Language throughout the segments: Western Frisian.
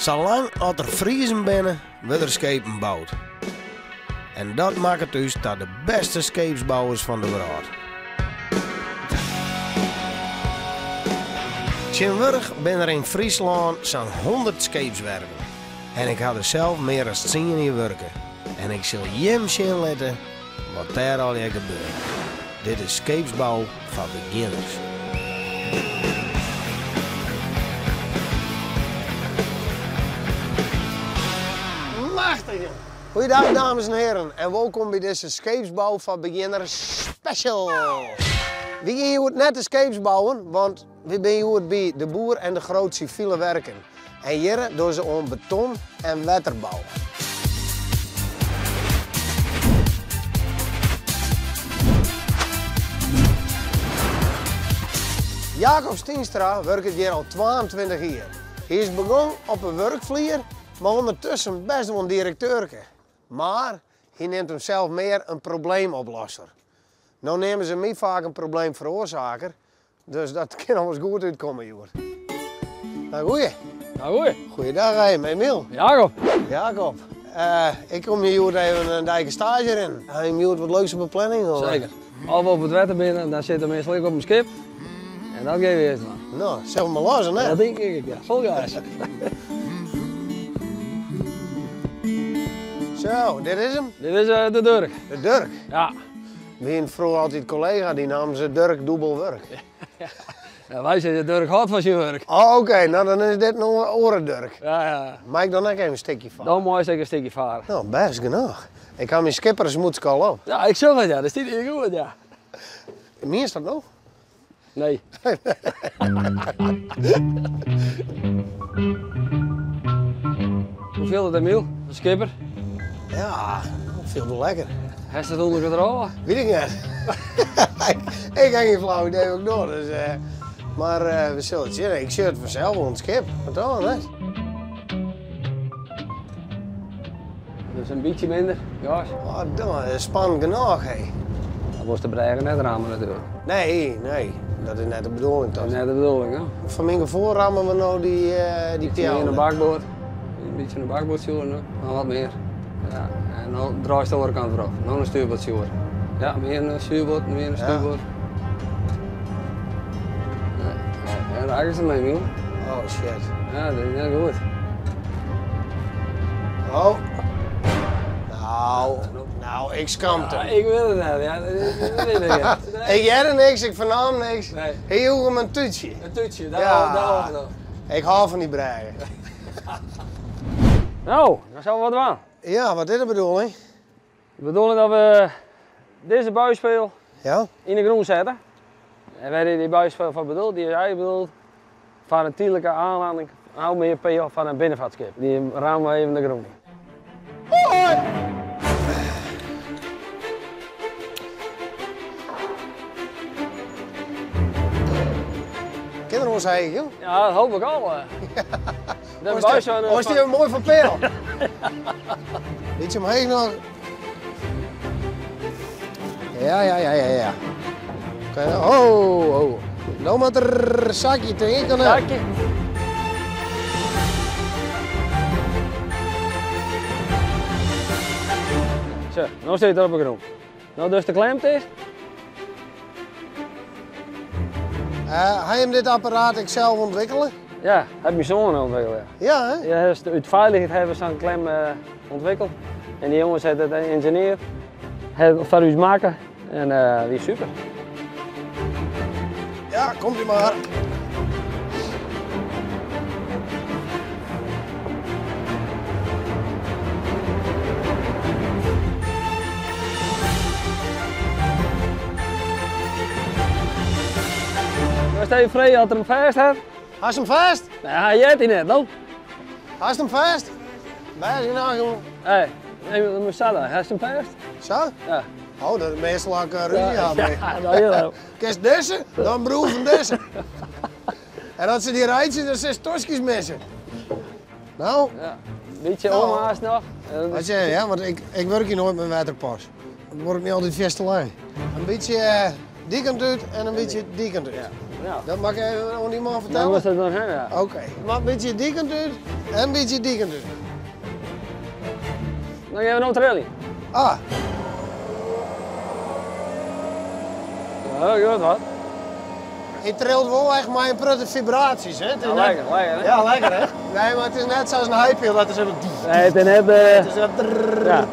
Salang as der Friezen binne, wurde der skepen boud. En dat makket ús ta de bêste skeepsbouwers fan de wrâld. Tsjintwurdich binne der yn Fryslân sa'n hûndert skeepswerven. En ik ha der sels mear as tsien jier wurke. En ik sil jim sjen litte wat dêr allegear gebeurt. Dit is skeepsbou foar begjinners. Machtich! Goeiedag dames en heren en wolkom by dizze skeepsbou foar begjinners special. Wy gean hjoed net de skeepsbouwen, want wy binne hjoed by De Boer en De Groot Civiele Werken. En hjirre dogge se oan beton en wetterbou. Jacob Stienstra wurket hjir al 22 jier. Hy is begûn op 'e wurkflier, mar ûndertusken bêst wol in direkteurke. Mar hy nimt himsels mear in probleemoplosser. No neame se my faak in probleemferoarsaker, dus dat kin alris goed útkomme hjoed. Nou, goeie. Nou, goeie. Goeiedag, Emiel. Jacob. Jacob. Ik kom hjir hjoed even in deike staazje rinnen. Ha jim hjoed wat leuks op de planning? Of? Seker. As we op it wetter binne, dan sitte we meastal ek op in skip. En dat gean we earst dwaan. No, sille we mar los, hè? Dat tink ik, ja. Fol gas. Zo, dit is 'm? Dit is de Durk. De Durk? Ja. Wy hiene froeger altyd kollega, dy namen se Durk dûbel wurk. Ja, wy sizze Durk hâldt fan syn wurk. Oh, oké, no dan is dit in oare Durk. Ja, ja. Mei ik dan ek even in stikje farre? Dan meist ek in stikje farre. No, bêst genôch. Ik ha myn skippersmûtske al op. Ja, ik sjoch it, ja. Dat stiet hjir goed, ja. Mienst dat no? Nee. Hoe fielt it, Emiel? De skipper? Ja, dat fielt wol lekker. Hast it ûnder kontrôle? Wit ik net. Ik ha gjin flauw idee wat ik doch. Dus, mar we sille it sjen. Ik sjoch it fansels oan it skip. Wat dan, hè? Dus in bytsje minder gas. Oh, dat is spannend genôch, hé. Dan wolst de brêge net ramme natuerlik. Nee, nee, dat is net de bedoeling toch? Dat is net de bedoeling, hè? Foar myn gefoel ramme we no dy dy peallen. Yn de bakboard. In bytsje oan de bakboardsjoer, noch wat mear. Ja, en no draaist de oare kant wer op. No nei stuurboardsjoer. Ja, mear nei stuurboard, mear nei stuurboard. Nee, nee, raak is ermee, Miel. Oh shit. Ja, dat is net goed. Oh. Nou, nou, ik skamte. Ja, ik wit it net, ja. Dat weet ik net. Ik hearde niks, ik fernaam niks. Nee. Hy joech him in tútsje. In tútsje, daar ja. daar nog. Ik hou fan dy brêge. Nou, dan sille we wat dwaan. Ja, wat is de bedoeling? De bedoeling dat we dizze buispeal ja? yn de grûn sette. En wêr is dy buispeal foar bedoeld? Dy is eigenlijk bedoeld foar in tydlike aanlanding, ôfmearpeal foar in binnenfartskip. Dy ramme we even de grûn yn. Hoi! Kin der oars eigen, joh? Ja, dat hoop ik al. Oars die moai fan peal. Bytsje omheech noch. Ja, ja, ja, ja, ja. Oh, oh. No moat er sakje tink ik. Sakje. Zo, no stiet er op de grûn. No dus de klem ticht. Ha jim dit apparaat ek sels ûntwikkele? Ja, hat myn soan ûntwikkele. Ja, hè? Ja, út feilichheid hawwe we sa'n klem ûntwikkele. En dy jonges hat it ynginearre, hat it foar ús makke en wie super. Ja, komt u mar. Moatst even freegje oft er him fêst hat. Hast him fêst? Nee, hy heart dy net, no. Hast him fêst? Bêst genôch, jongen. Hé, hey, sa dan, hast him fêst? Sa? Ja. Oh, dat is meastal as ik rúzje ha. Ja, dat is wel. Kinst dizze, dan broer fan dizze. En as se dy reitsje, dan silst toskjes misse. No? Ja, bytsje om haast noch. Wat je, ja, want ik wurkje noait mei wetterpas. Dan wurd ik my altyd fierste lang. In bytsje dy kant út en in bytsje dy kant út. Ja. Ja. Dat moat ik even oan dy man Dan fertelle? moatst it noch hawwe, ja. Oké. Moat in bytsje dy kant út en in bytsje dy kant út. Dan gean we no triljen. Ah, Ja, goed wat. hy trilt wol echt mei in protte fibraasjes, hè? Het is Ja, net- lekker, lekker, hè? Ja, lekker, hè? Nee, mar it is net sa as in heipil dat er sa... Nee, it is net... Het is dat... Ja.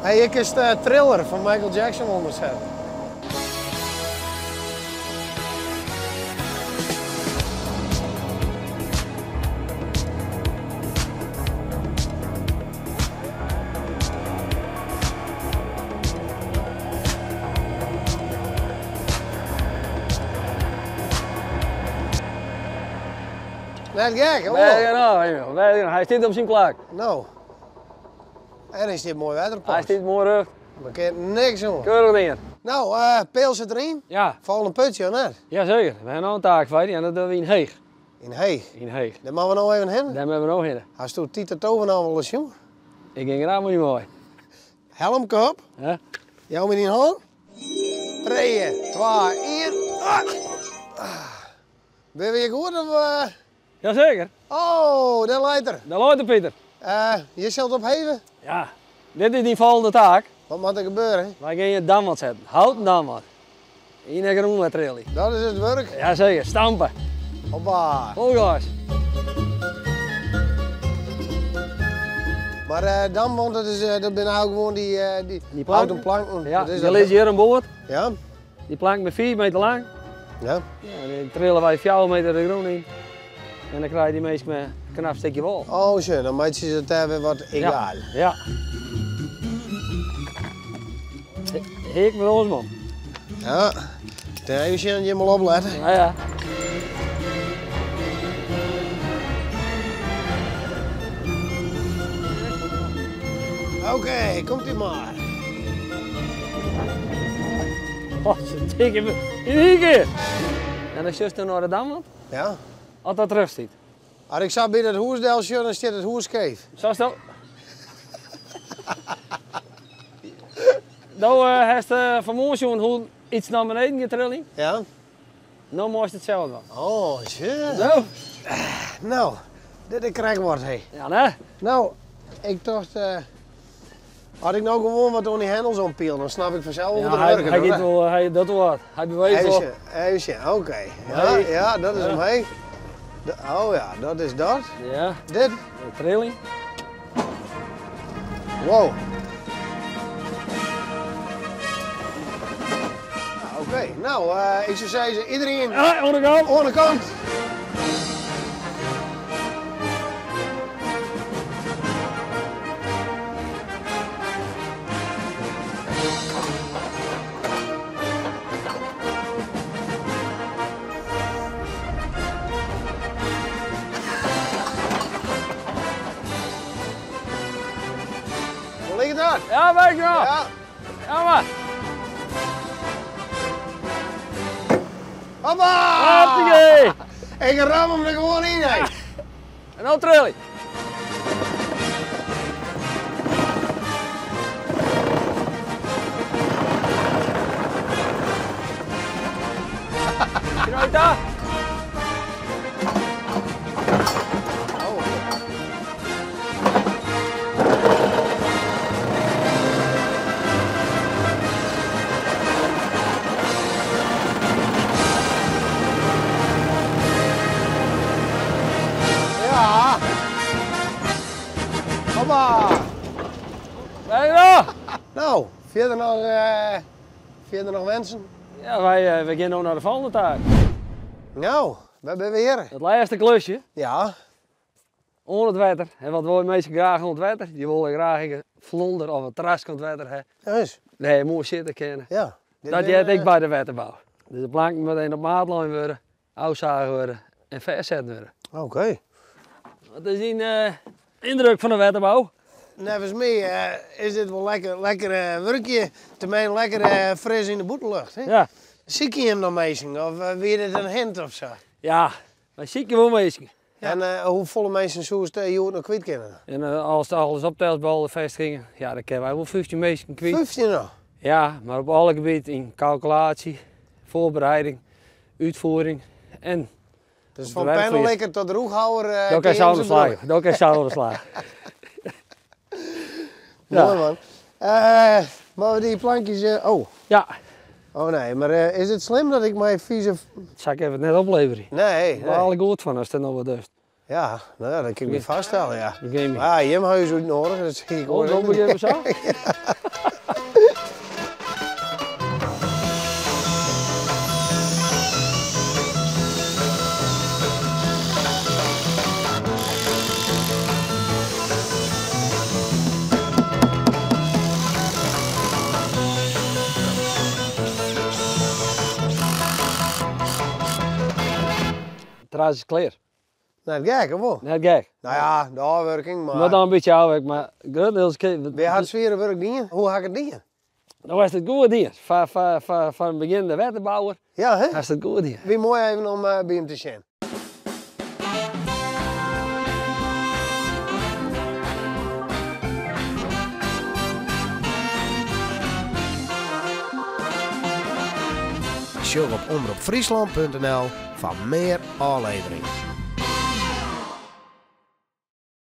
Hey, ik is de Thriller fan Michael Jackson ûnderset. Net gek, hoor. Nee, nou, Emiel, nee, hy stiet op syn plak. No. En is dit moai wetter Hy stiet moai rjocht. Der kin niks oan. Keurich ding. No, peal sit deryn. Ja. Folgjende putsje, of net? Jazeker. We hawwe no in taak foar dy en dat dogge we yn Heech. Yn Heech? Yn Heech. Dêr moatte we no even hinne. Dêr moatte we no hinne. Hasto Tieter Tovenaar wolris sjoen? Ik gean graach mei dy mei. Helmke op. Ja. Jou my dyn hân. Trije, twa, ien. Ah. Binne we hjir goed of? Jazeker. Oh, dêr leit er. Dêr leit er, Pieter. Je sil it opheve? Ja, dit is dyn folgjende taak. Wat moat der gebeure? Wy gean hjir damwand setten. Houten damwand. Yn de grûn wer trilje. Dat is it wurk? Jazeker, stampe. Hoppa. Fol gas. Mar damwand, dat is, dat binne eigentlik gewoan dy, dy, Dy planken? houten planken. Ja, Dat is dy dat- lizze hjir oan board. Ja. Dy planken binne 5 meter lang. Ja. Ja, dy trille wy 4 meter de grûn yn. En dan krije dy minsken in knap stikje wâl. Oh, sjoch, dan meitsje se it dêr wer wat egaal. Ja. Heak met ons man. Ja, dêr even sjen dat jim al oplette. Ja, ja. Oké, komt u mar. Oh, ze tikken me in één keer. En dan sjochst nei de damwand. Ja. As dat rjocht stiet. As ik sa by dat hûs del sjoch, dan stiet it hûs skeef. Sa sto. Do hast fan 'e moarn sjoen hoe't iets nei beneden giet triljen. Ja. No moatst it sels dwaan. Oh, shit. No. No, dit is krekt wat, hé. Ja, ne? No, ik tocht, as ik no gewoan wat oan dy hendels ompiel, dan snap ik fansels Ja, hoe it hy, wurket, hy hoor. giet wol, hy docht wol wat. Hy beweecht Even wol. sjen, even sjen, oké. Ja, Hey. ja, dat is Ja. omheech. Oh ja, dat is dat. Ja. Dit. De trilling. Wow. Oké, nou, ik soe sizze, iedereen Ja, oan de kant. Oan de kant. Hoe ligt dat? Ja, weet ik wel. Ja. Ja, maar. Hoppa! Hartstikke! Ik ram hem er gewoan yn, hè. En dan trilling. Krijg dat? Oh. Ja. Hoppa. Hey, No, fierder noch wensen? Ja, wy gean no nei de folgjende taak. No, wêr binne we hjir? It lêste klusje. Ja. Oan it wetter. En wat wolle minsken graach oan it wetter? Dy wolle graach ek in flonder of in terraske oan it wetter ha. Juist. Dêr je moai sitte kinne. Ja. Dit Dat binne, heart ek by de wetterbou. Dus de planken moatte even op maat lein wurde, ôfsage wurde en fêstset wurde. Oké. Wat is dyn yndruk fan de wetterbou? Neffens my is dit wol lekker, lekker wurkje. Teminsten lekker fris yn de bûtenlucht. Hè? Ja. Sykje jim noch minsken of wie dit in hint of sa? Ja, wy sykje wol minsken. Ja. En hoefolle minsken soest hjoed noch kwyt kinne? En as alles optelt by alle fêstigingen, ja, dan kinne wy wol 15 minsken kwyt. 15 noch? Ja, mar op alle gebieten yn kalkulaasje, foarbereiding, útfiering En Dus op fan de werkvloer. pennenlikker tot rûchhouwer. Daar kan je zo aan de slag. Daar kan je zo aan de slag. Ja. Mooi man. Maar die plankjes, oh. Ja, Oh nee, maar is het slim dat ik mijn vieze... dat zal ik even net opleveren. Nee, Daar nee. haal ik goed van als het nog wat durft. Ja, nou ja, dat kan ik me vaststellen, ja. Begin je. Maar ja, Jim huis uit nodig, dat zie ik Oh, ook. dan beginnen we zo? Terras is klaar. Nou, gek, of wel? Net gek. Nou ja, de afwerking, maar... Maar dan een beetje afwerk, maar grotendeels... Wie had zware werk dingen? Hoe had ik het dingen? Nou was het goed hier. Van het begin de wettenbouwer Ja, hè? was het goed hier. Wie mooi even om bij hem te zien. Sjoch op omropfriesland.nl van meer afleveringen.